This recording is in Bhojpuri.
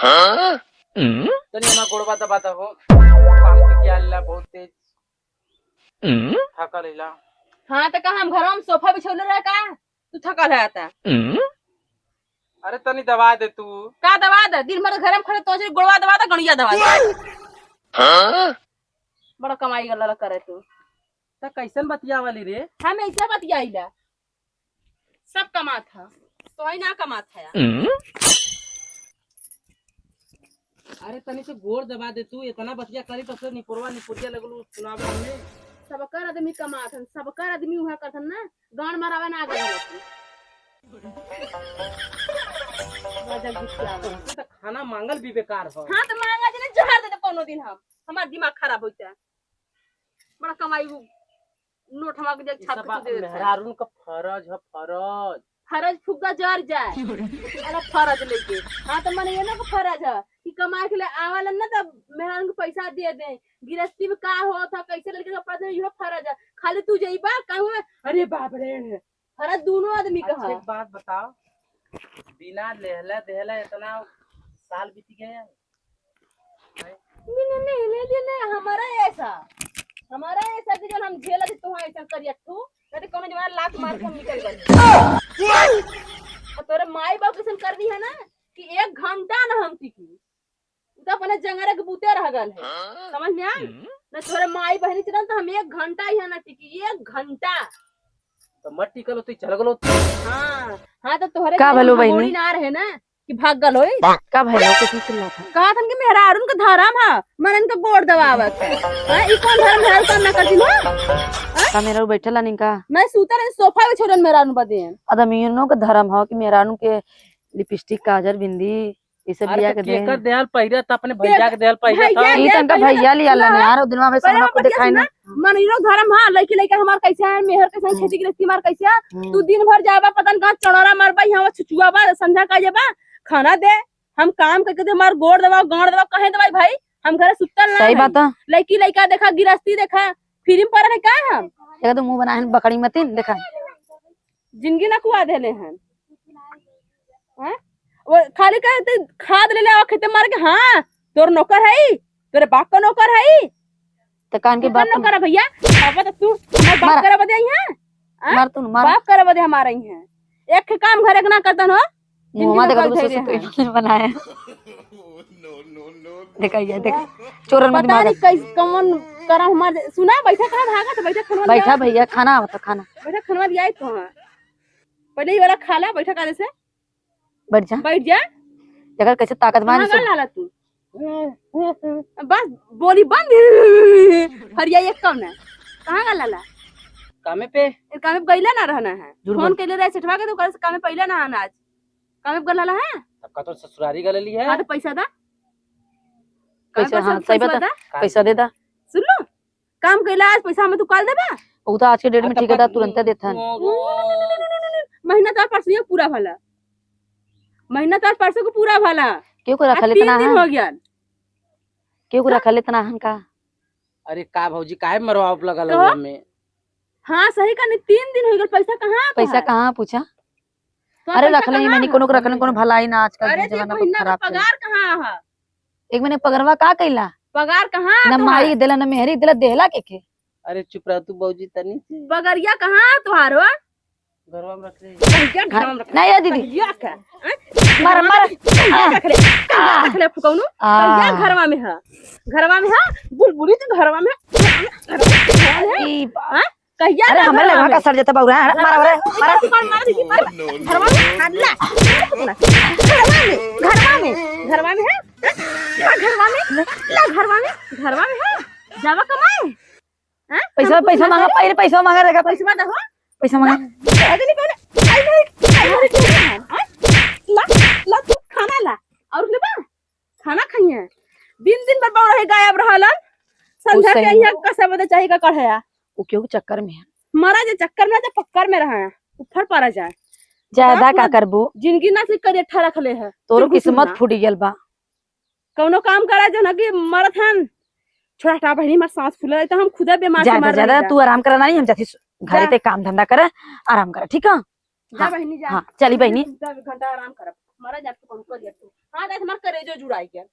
तनी हमार गोड़वा दबा दहो, काम से किया ला बहुत तेज थकल ला। हाँ तो का हम घरवा में सोफा बिछौले रहे का तू थकल है आता? अरे तनी दबा दे तू। का दबा दे? दिन भर घर में खड़े तो गोड़वा दबा दे, गणिया दबा दे। बड़ा कमाई गल्ला करे तू। त कैसन बतिया वाली रे? हम ऐसे बतियाइला, सब कमात है तो ही ना कमात है। अरे तनी से गोड़ दबा दे तू, इतना बतिया करी तो फिर निपुरवा निपुरिया लगलू सुनावे हमें। सबकर आदमी कमात हन, सबकर आदमी उहा करथन ना, गान मारावे ना आगे तू। तो खाना मांगल भी बेकार हो। हाँ तो मांगा जी ने जहर दे दे कोनो दिन, हम हमार दिमाग खराब होता है। बड़ा कमाई वो नोट हमार के छाप के दे देता है। मेहरारून का फरज है, फरज। फरज फुग्गा जर जाए अरे फरज लेके। हाँ तो मैंने ये ना फरज है कि कमाए के लिए आवाला ना तब मेहरान को पैसा दे दे, गृहस्थी में का हो था कैसे लड़के का पैसा, यो फरज है। खाली तू जइबा कहूं अरे बाप रे, फरज दोनों आदमी का है। एक बात बताओ, बिना लेहला देहला इतना साल बीत गया, बिना लेहले देहला हमारा ऐसा कि जब हम झेला तो ऐसा करिया तू नहीं कोनो जमाना लात मार के हम निकल गए। और तोरे माई बाप कैसन कर दी है ना कि एक घंटा ना हम टिकी, तो अपने जंगरे के बूते रह गल है, समझ में आयल ना? तोरे माई बहनी चलन तो हम एक घंटा ही ना टिकी, एक घंटा तो मत टिकल होती चल गलो। हाँ हाँ तो तोहरे का भलो बहनी ना रहे ना कि भाग गल होई का भलो कुछ चिल्ला था कहा थन कि मेहरारून के धर्म है मनन के गोड़ दबावत है। हां ई कौन धर्म है? काम ना करती हो का मेरा बैठला नहीं का? मैं सूता रहे सोफा पे छोड़न मेहरारून बदे आदमियों के धर्म हो कि मेहरारून के लिपस्टिक काजर बिंदी ये सब लिया के दे। केकर देहल पहिरा त अपने भैया के देहल पहिरा था। ई तनका भैया लिया ला यार, ओ दिनवा में सोना को दिखाई ना। मनइरो धर्म हां लइकी लइका हमार कैसे है, मेहर कैसे खेती गृहस्थी मार कैसे है। तू दिन भर जाबा पता न कहां चणोरा मारबा, यहां छुचुआ बा संध्या का जाबा खाना दे, हम काम करके दे मार गोड़ दबा गाड़ दबा कहे दबाई भाई, हम घरे सुतल ना। सही बात है। लइकी लइका देखा गृहस्थी देखा फिल्म पर है का हम देखा तो मुंह बनाए बकरी मतीन देखा जिंदगी ना कुआ देले हन। हैं वो खाली कहते खाद ले ले और खेते मार के। हाँ तोर नौकर है, तोरे बाप का नौकर है, तो कान के बाप नौकर है भैया। पापा तो तू हमार बाप करे बदे आई है, मार तू मार बाप करे बदे हमारा ही है। एक काम घरे के ना करतन हो, मुंह देखा तो सोच बनाया। देखा ये देख चोरन मत पता नहीं कैसे कौन करा हमार सुना। बैठा कहां भागा तो बैठा खाना बैठा भैया खाना आवत खाना बैठा खाना दिया तो। हां पहले ही वाला खाला बैठा काले से बैठ जा बैठ जा, जगह कैसे ताकत मान लाला तू बस बोली बंद हरिया एक कम ना कहां गल लाला कामे पे कामे पे गइला ना रहना है। फोन केले रहे सेठवा के तो कर कामे पहले ना आना, आज कामे पे गल लाला है तब का तो ससुरारी गलली है। हां तो पैसा दा पैसा। हां सही बात, पैसा दे दा। सुन लो काम कइला आज पैसा हम तू काल देबा, उ तो आज के डेट में ठीक है तुरंत देथन। महीना तो परसों पूरा भला, महीना तो परसों को पूरा भला। क्यों को रखल इतना है हो गया, क्यों को रखल इतना हन का? अरे का भौजी काहे मरवाव लगल हो हमें? हां सही का नहीं, 3 दिन हो गए पैसा कहां, पैसा कहां पूछा? अरे रखल ही मैंने कोनो को रखल कोनो भलाई ना, आजकल जमाना बहुत खराब है। पगार कहां है? एक महीने पगरवा का कइला? पगार कहां ना माई देला ना मेहरी देला, देहला के के? अरे चुप रह तू भौजी तनी से। पगरिया कहां तुहार हो? घरवा में रख ले। घरवा में रख नहीं यार दीदी कहिया का मार मार रख ले रख ले फुकौनो कहिया घरवा में है, घरवा में है बुलबुली तो घरवा में ई हां कहिया। अरे हमरे लगा का सर जाता बौरा, मार मार मार मार दीदी मार घरवा में हल्ला घरवा में घरवा में घरवा में है घरवा में ला घरवा में घरवा में है जावा कमाए। हां पैसा पैसा मांगा पहले, पैसा मांगा देखा पैसा दहो पैसा मांगा अरे नहीं पहले आई आई ला ला तू खाना ला और ले बा खाना खाइए। दिन दिन भर बौरा रहे गायब रहलन, संध्या के यहां कसब बदे चाहिए का कढ़ाया वो क्यों चक्कर में है मारा जे चक्कर में जे पक्कर में रहा है ऊपर पड़ा जाए ज्यादा का करबो जिंदगी ना से करे ठा रखले है। तोरो किस्मत फूट गेल बा, कोनो काम करा जे ना कि मरत हन छोड़ा टा बहनी मार सांस फूले तो हम खुदा बीमार से ज्यादा मर ज्यादा तू आराम करना नहीं, हम जाती घरे ते काम धंधा कर आराम कर ठीक है। जा बहनी जा। हां चली बहनी घंटा आराम कर मारा जा तू कौन कर तू। हां जा मार करे। करेजो जुड़ाई गया।